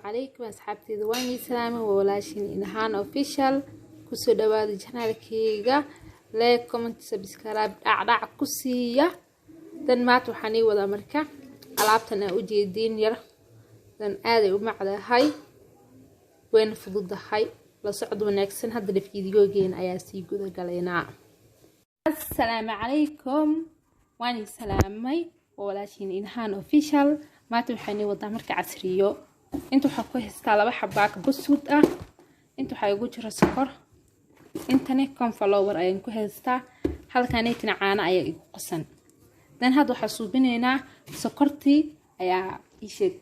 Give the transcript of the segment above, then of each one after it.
Calaykum asxaabteyda, waan ii salaamay. Waa walaashin Ilhaan Official. Kusoo dhawaada channelkeyga, like, comment, subscribe dhacdhac ku siiya. Dan maanta waxaan ii wadaa marka alaabtan aa ujeediin yar. Dan aaday u macdahay, wayna fududahay. La socod wanaagsan. Haddana fiidiyogeena ayaa sii guda galaynaa. Assalaamu calaykum, waan ii salaamay. Waa walaashiin Ilhaan Official. Maanta waxaan ii wadaa marka casriyo. Inta waxaa ku haystaa laba xabaaka buskud ah, inta waxaa igu jira sokor, intani cornflour ayaan ku haystaa, halkanaytina caano ayaa igu qasan. Dan hadda waxaa suubinaynaa sokortii ayaa iisheeg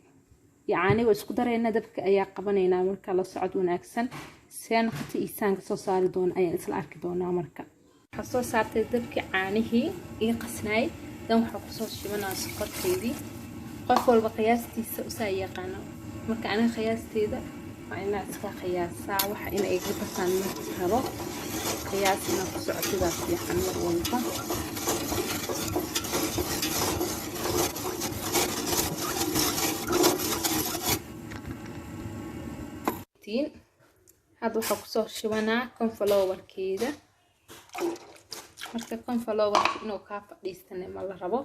iyo caanihi waa isku daraynaa, dabka ayaa qabanaynaa. Marka la socod wanaagsan, seen qati isaan kasoo saari doona ayaan isla arki doonaa. Marka waxaa soo saartay dabkii caanihii ii qasnaay. Dan waxaa kusoo shibanaa sokorteydii. Qof walba qiyaastiisa usaa yaqaano. Marka aniga qiyaasteeda waa inaa iska qiyaasaa, waxa ina iga bataan marka rabo. Qiyaas inaa ku socotidaa fiican mar walba. Hadda waxaa kusoo shibanaa cornflourkeeda. Marka cornflourka inuu kaa fadhiistana ma la rabo.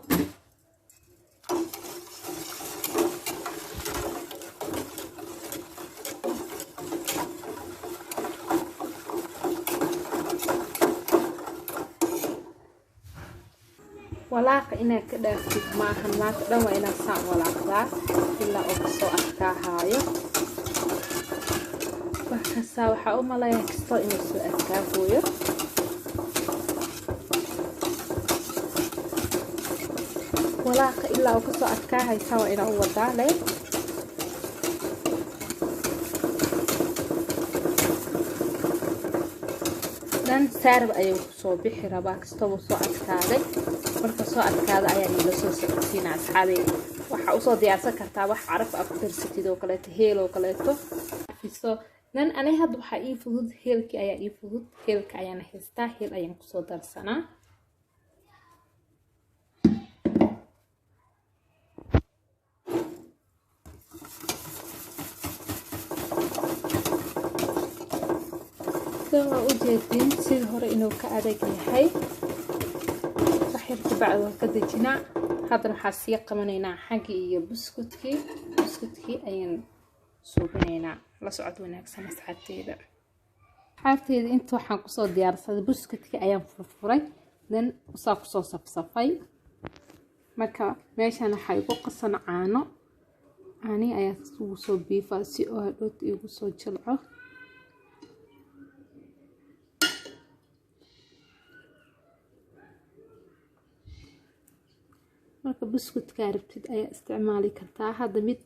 Walaaqa inaad ka dhaaftid maahan, maanta dhan waa inaad saan walaaqdaa ilaa uu kasoo adkaahaayo. Wax kastaa waxaa u malaya kastoo inuu soo adkaahooyo. Walaaqa ilaa uu kasoo adkaahaysa waa inaa u wadaa le. Dhan saarab ayuu kusoo bixi rabaa kastoo soo adkaaday. Marka soo adkaada ayaa niila soo socodsiina asxaabey. Waxaa usoo diyaarsan kartaa wax caraf aa ku darsatid oo kaleeto, heel oo kaleeto fiso. Dan ani hadda waxaa ii fudud heelkii ayaa ii fudud, heelka ayaan haystaa, heel ayaan kusoo darsanaa. Waa ujeedin sidii hore inuu ka adag yahay. Waxyar kabacdi waan ka dejinaa. Haddana waxaa sii qabanaynaa xaggii iyo buskudkii. Buskudkii ayaan suubinaynaa. La socod wanaagsan asxaabteyda. Asxaabteyda, inta waxaan kusoo diyaarsaday buskudkii ayaan furfuray, dan usaa kusoo safsafay. Marka meeshan waxaa igu qasan caano. Caanihi ayaa ugu soo biifaa si oo hadhowta igu soo jilco. Marka buskudkaa rabtid ayaa isticmaali kartaa. Hadda mid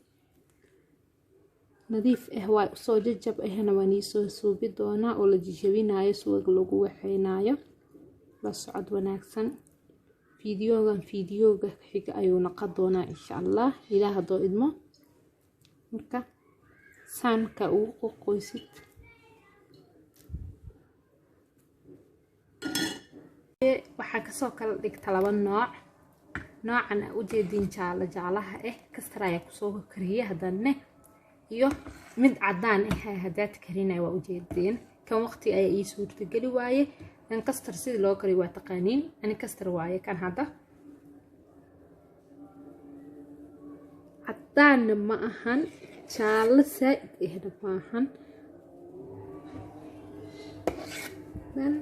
nadiif ah waa usoo jajab ahna waa niisoo suubi doonaa oo la jajabinayo, suwag lagu waxeynaayo. La socod wanaagsan. Fiidiyogan fiidiyooga xiga ayuu noqon doonaa insha Allah, Ilaah haddoo idmo. Marka saanka ugu qoqoysid, waxaa kasoo kala dhigta laba nooc. Noocan aa ujeedin jaalo jaalaha ah kastar ayaa kusoo kariyay haddana, iyo mid cadaan ah haddaad karinaya. Waa ujeedeen kan waqti ayaa ii suurtageli waaye. Dan kastar sidii loo kariyo waa taqaaniin. Ani kastar waaye kan hadda, cadaanna ma ahan, jaalo saa-id ahna ma ahan. Dan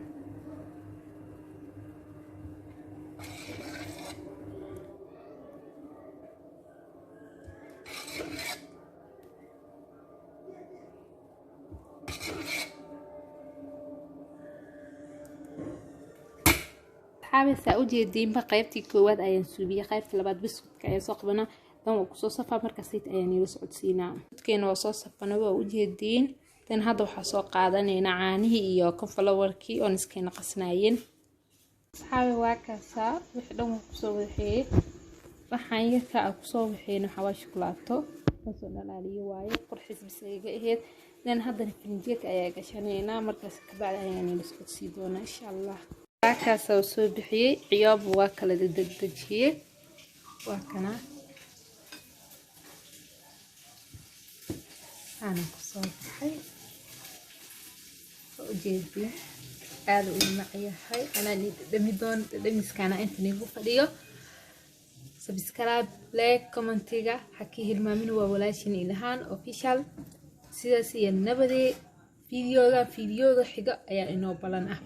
asxaabaysaa ujeediinba qaybtii koowaad ayaan suubiyey, qaybta labaad buskudka ayaan soo qabanaa. Dan waa kusoo safaa, markaasayt ayaan iila socodsiinaa. Buskudkeena waa soo safana, waa ujeediin. Dan hadda waxaa soo qaadanaynaa caanihii iyo cornflourkii oon iskeena qasnaayeen. Asxaabi, waa kaasaa wixii dhan waa kusoo waxeeyey. Waxaan yarka a kusoo waxeeyna waxaa waa shukulaato lasoo dhalaaliyo waaye, qurxis bis iga ahayd. Dan haddana firinjeerka ayaa gashanaynaa, markaas kabacdi ayaan ila socodsii doonaa insha Allah. Kaasa soo bixiyey ciyoob, waa kala degdejiyey, waa kana. Saana kusoo baxay, waa ujeediin, aada u macyahay. Anaa nii dhadhami doon, dhadhamiskaana inta niigu fadhiyo. Subscribe, like, commentiga ha ka hilmaamin. Waa walaashin Ilhaan Official. Sidaas iyo nabadee. Videoga xiga ayaa inoo balan ah.